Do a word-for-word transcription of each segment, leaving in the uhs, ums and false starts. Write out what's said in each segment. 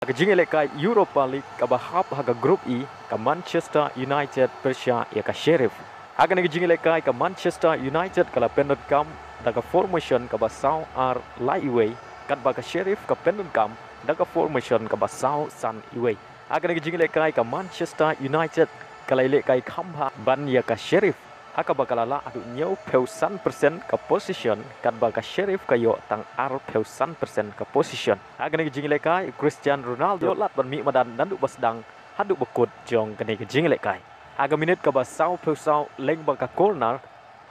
Ka jingïalehkai Europa League kaba hap ha ka Group E, ka Manchester United pyrshah ïa ka Sheriff. Ha kane ka jingïalehkai ka Manchester United ka la pyndonkam da ka formation kaba saw ar lai iwei, katba ka Sheriff ka pyndonkam da ka formation kaba saw san iwei. Ha kane ka jingïalehkai ka Manchester United ka la ïalehkai kham bha ban ïa ka Sheriff, ha kaba ka la lah haduh hynñiewphew san percent ka possession, katba ka Sheriff ka ïoh tang arphew san percent ka possession. Ha kane ka jingïalehkai Cristiano Ronaldo ïoh lad ban mih madan naduh ba sdang haduh ba kut jong kane ka jingïalehkai. Ha ka minit kaba sawphew saw lyngba ka corner,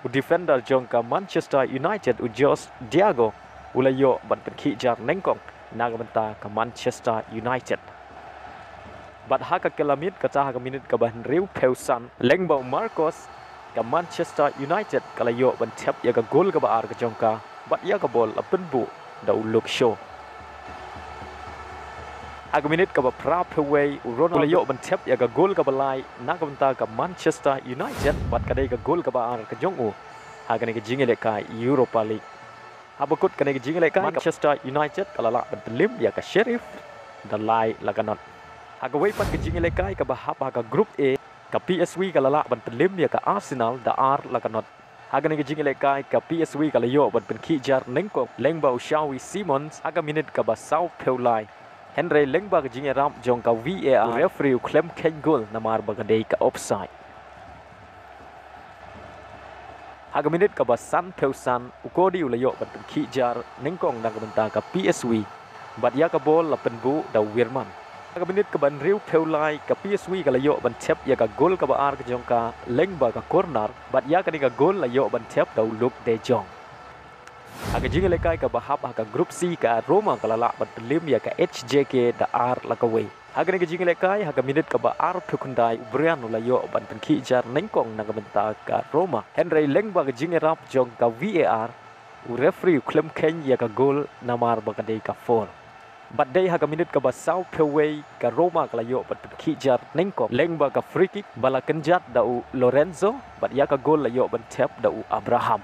u defender jong ka Manchester United u Josh Diago u la ïoh ban pynkhih jar nyngkong na ka bynta ka Manchester United. Bad ha ka kylla miet kata ha ka minit kaba hynriewphew san lyngba u Marcos, ka Manchester United ka la ïoh ban thep ïa ka gol kaba ar ka jong ka, bad ïa ka bol la pynbuh da u Luke Shaw. Ha ka minit kaba phraphew wei u Ronaldo u la ïoh ban thep ïa ka gol kaba lai na ka bynta ka Manchester United, bad ka dei ka gol kaba ar ka jong u ha kane ka jingïalehkai Europa League. Haba kut kane ka jingïalehkai Manchester United ka la lah ban pynliem ïa ka Sheriff da lai la ka not. Ha kawei pat ka jingïalehkai kaba hap ha ka Group A, ka P S V ka la lah ban pynliem ïa ka Arsenal da ar la ka not. Ha kane ka jingïalehkai ka P S V ka la ïoh ban pynkhih jar nyngkong lyngba u Xavi Simons ha ka minit kaba sawphew lai. Hynrei lyngba ka jingïarap jong ka V A R, u referee u khlem kheiñ gol namar ba ka dei ka offside. Ha ka minit kaba sanphew san, u Cody u la ïoh ban pynkhih jar nyngkong na ka bynta ka P S V, bad ïa ka bol la pynbuh da u Wirman. Ha ka minit kaba hynriewphew lai, ka P S V ka la ïoh ban thep ïa ka gol kaba ar ka jong ka lyngba ka corner, bad ïa kane ka gol la ïoh ban thep da u Luuk de Jong. Ha ka jingïalehkai kaba hap ha ka Group C, ka Roma ka la lah ban pynliem ïa ka H J K da ar la kawei. Ha kane ka jingïalehkai, ha ka minit kaba arphew khyndai, u Bryan u la ïoh ban pynkhih jar nyngkong na ka bynta ka Roma. Hynrei lyngba ka jingïarap jong ka V A R, u referee u khlem kheiñ ïa ka gol namar ba ka dei ka foul. Bad dei ha ka minit kaba sawphew wei, ka Roma ka la ïoh ban pynkhih jar nyngkong lyngba ka free kick ba la kynjat da u Lorenzo, bad ïa ka gol la ïoh ban thep da u Abraham.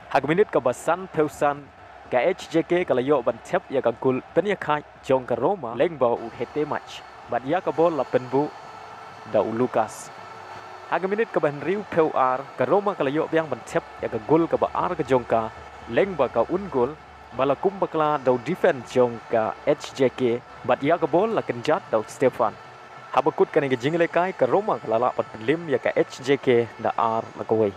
Ha ka minit kaba sanphew san, ka H J K ka la ïoh ban thep ïa ka gol pynïakhaid jong ka Roma lyngba u Hetemaj, bad ïa ka bol la pynbuh da u Lucas. Ha ka minit kaba hynriewphew ar, ka Roma ka la ïoh biang ban thep ïa ka gol kaba ar ka jong ka lyngba ka own goal ba la kum bakla da u defense jong ka H J K, bad ïa ka bol la kynjat da u Stefan. Haba kut kane ka jingïalehkai, ka Roma ka la lah ban pynliem ïa ka H J K da ar la kawei.